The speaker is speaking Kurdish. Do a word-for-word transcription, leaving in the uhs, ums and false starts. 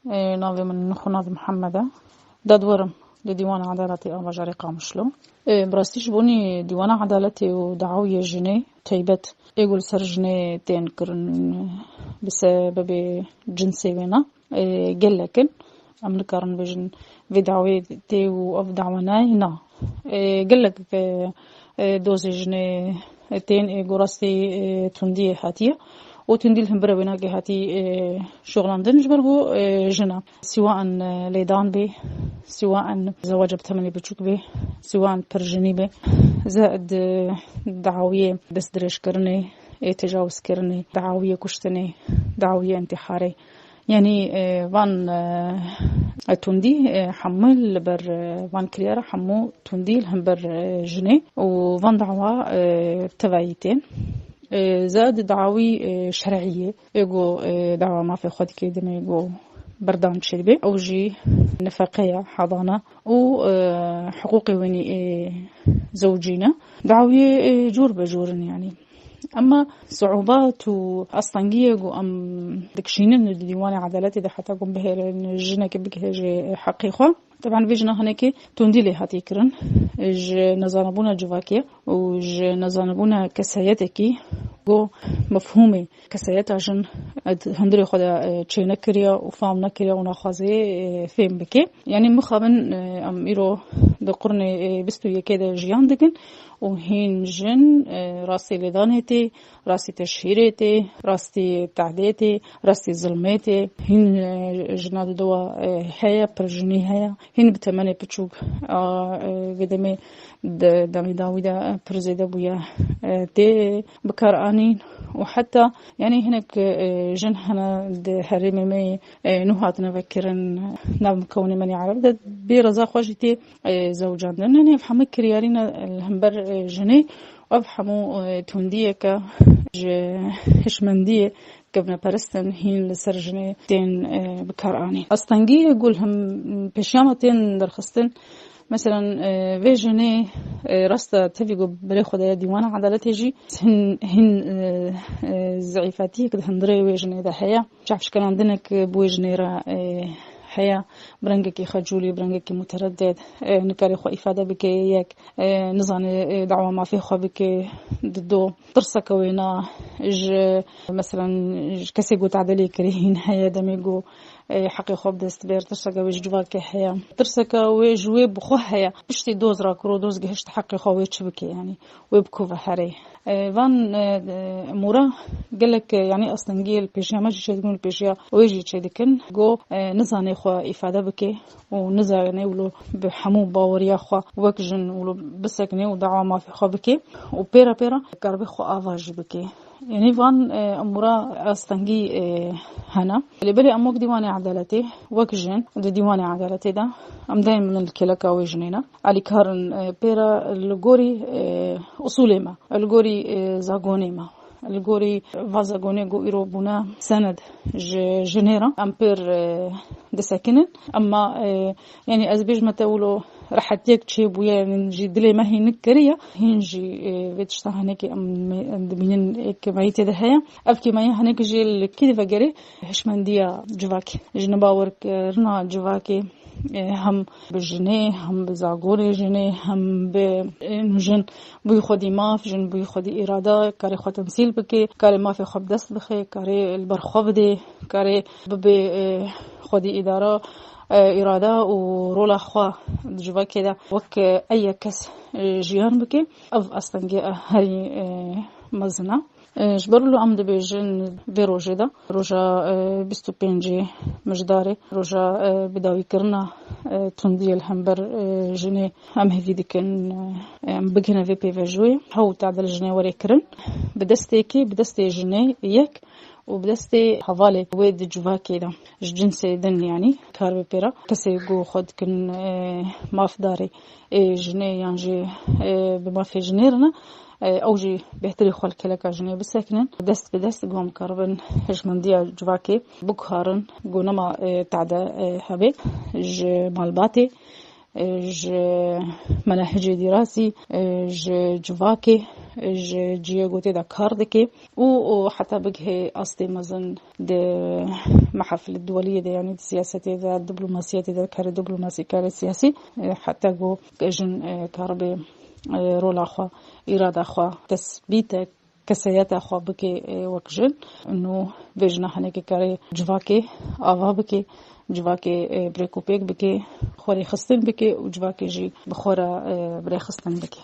Ê, navê min Xwinaz Mihemed e. Dadwer im li Dîwana Edaletê a bajarê Qamişlo. Ê, bi rastî ji bonî Dîwana Edaletê û dawiyê jinê taybet ê ku li ser jinê tên kirin bi sebebê cinsê wêna, ê, gelek in. Em nikarin bêjin vê dawê tê û ev dawa nayê, na. Ê, gelek, ê, ê, dozê jinê tên ê ku rastî, ê, tundiyê hatiye û tundî li hember wênakê hatî, ê, şoxlandin ji ber ku, ê, jina. Siwa in, e, lêdan bê, siwa in zewaca bi temenê biçûk bê, siwa in pir jinî bê. Ze di dawiyê destdirêjkirinê, ê tecawizkirinê, dawiyê kuştinê, dawiyê întîharê. Yanî, e, van, e, tundî, e, hemû li ber, e, van kiryara hemû tundî li hember, e, jinê û van dawa, e, tevayî tên. E, ze di dawî, e, şer'î yê. Ê ku, e, dawa mafê xwe dike, demê ku berdan çêdibe. Ew jî nefeqe ye, hedana û, e, hiqûqê wenî ê zewcî ne. Dawiyê, e, cor be cor in, yanî. Ema siûbat û astengiyê ku em dikişînin di dîwanê edaletê de, heta ku em bihêlin jinekê bigihêje heqê xwe. Teban vê jina hinekê tundî lê hatiye kirin. Ji nezanebûna civakê û ji nezanebûna keseyetekî ku mefhûmê keseyeta jin di hundirê xwe de, e, çênekiriye û fam nekiriye û naxwaze, e, fêm bike. Yanî mixabin, e, em îro di qurunê, e, bîst û yekê de jiyan dikin û hîn jin, e, rastî lêdanê tê, rastî teşhîrê tê, rastî tehdê tê, rastî zilmê tê. Hîn, e, jina di dewa, e, heye, pir jinî heye. Hîn bi temenê piçûk, a, e, vê demê di demê dawî de, e, pir zêde bûye, e, tê bikaranîn û heta, yanî hinek, e, jin hene di herêmê me, e, nû hatine vekirin, nav mikewnê me nê Ereb de bê reza xwe jî tê, e, zewcandin. Yanî ev hemû kiryarî ne li hember, e, jinê. Ev hemû, e, tundiyeke ji hişmendiyê kevneperistin hîn li ser jinê tên, e, bikaranîn. Astengî ku li him pêşiya me tên derxistin, meselan, e, vê jinê, e, rast e, tevî ku berê xwe daye dîwana edaletê jî hîn, hîn, e, e, zeîfetiyek di hundirê wê jinê de heye. Çavşkerandinek bi wê jinê re, e, heye. Bi rengekî xecûlî, bi rengekî mutereddid, e, nikare xwe îfade bike, yek, e, nizane, e, dawa mafê xwe bike, dido. Tirseke wêna ji, meselan, ji kesê ku tadê lê kirî hîn heye, demê ku, e, heqê xwe bi dest bêr, tirseke wê ji civakê heye. Tirseke wê ji wê bi xwe heye. Piştî doz rakiro, doz gihişt heqê xwe wê çi bike, yanî wê bi ku ve herê. E, van, e, e, mûra gelek, e, yanî astengiyê li pêşiya me jî çêdikin, li pêşiya wê jî çêdikin. Go, e, nizane xwe îfade bike û nizane wilo bi hemû baweriya xwe wek jin wilo bisekine û dawa mafê xwe bike û pêra pêra karibe xwe ava jî bike. Yanî van, e, mûra astengî, e, hene. Lê belê em wek dîwanê edaletê, wek jin di dîwanê edaletê de em daîm li kêleka wê jinê ne. Alîkarin, e, pêra li gorî, e, usulê me, li gorî, e, zagonê me, li gorî va zagonê ku îro bûne sened ji jinê re, em pêr, e, disekinin. Ema, e, yanî ez bêjme te wilo rehetiyek çêbûye, yanî jî dilê me hîn nik kiriye. Hîn jî, e, vê tişta hinekî em, em dibînin êk kêmayî tê de heye. Ev kêmayî hinekî jî li kî divegerê? Hişmendiya civakê, ji nebawerkirina civakê, e, hem bi jinê, hem bi zagonê jinê, hem bi, e, jin bûyî xwedî maf, jin bûyî xwedî îrada, karê xwe temsîl bike, karê mafê xwe bi dest bixe, karê li ber xwe bidê, karê bibe, e, xwedî îdara, e, îrada û rola xwe di civakê de wek, e, ey yek kes, e, jiyan bike. Ev astengê, e, herî, e, mezin e. E, ji ber wilo em dibêjin vê rojê de, roja, e, bîst û pêncê Mijdarê, roja, e, bidawîkirina, e, tundiyê li hember, e, jinê em hêvî dikin, e, em bigihine vê pêvajoyê. Hew tadil jinê were kirin. Bi destê kê, bi destê jinê yek û bi destê hevalê wê di civakê de, ji cinsê din, yanî kar bi pêra kesê ku xwe dikin, e, mafdarê ê jinê yan jî, e, bi mafê jinê re ne, e, ew jî bêhtirî xwe li kêleka jinê bisekinin. Dest bi dest ku em karibin hişmendiya civakê biguharin, ku nema, e, tade, e, hebe ji malbatê, e, ji menehicê dîrasî, e, ji civakê, ji ciyê ku tê de kar dike û, û heta bigihê astê mezin di mehafil duweliyê de, yanî di siyasetê de, diplomasiyetê de, karê diplomasî, karê siyasî, e, heta ku jin, e, karibe, e, rola xwe, îrada xwe, tesbîte kesayeta xwe bike, e, wek jin. Nû vê jina hinekî karê civakê ava bike, civakê, e, birêkûpêk bike, xwe rêxistin bike û civakê jî bi xwe re, e, birêxistin bike.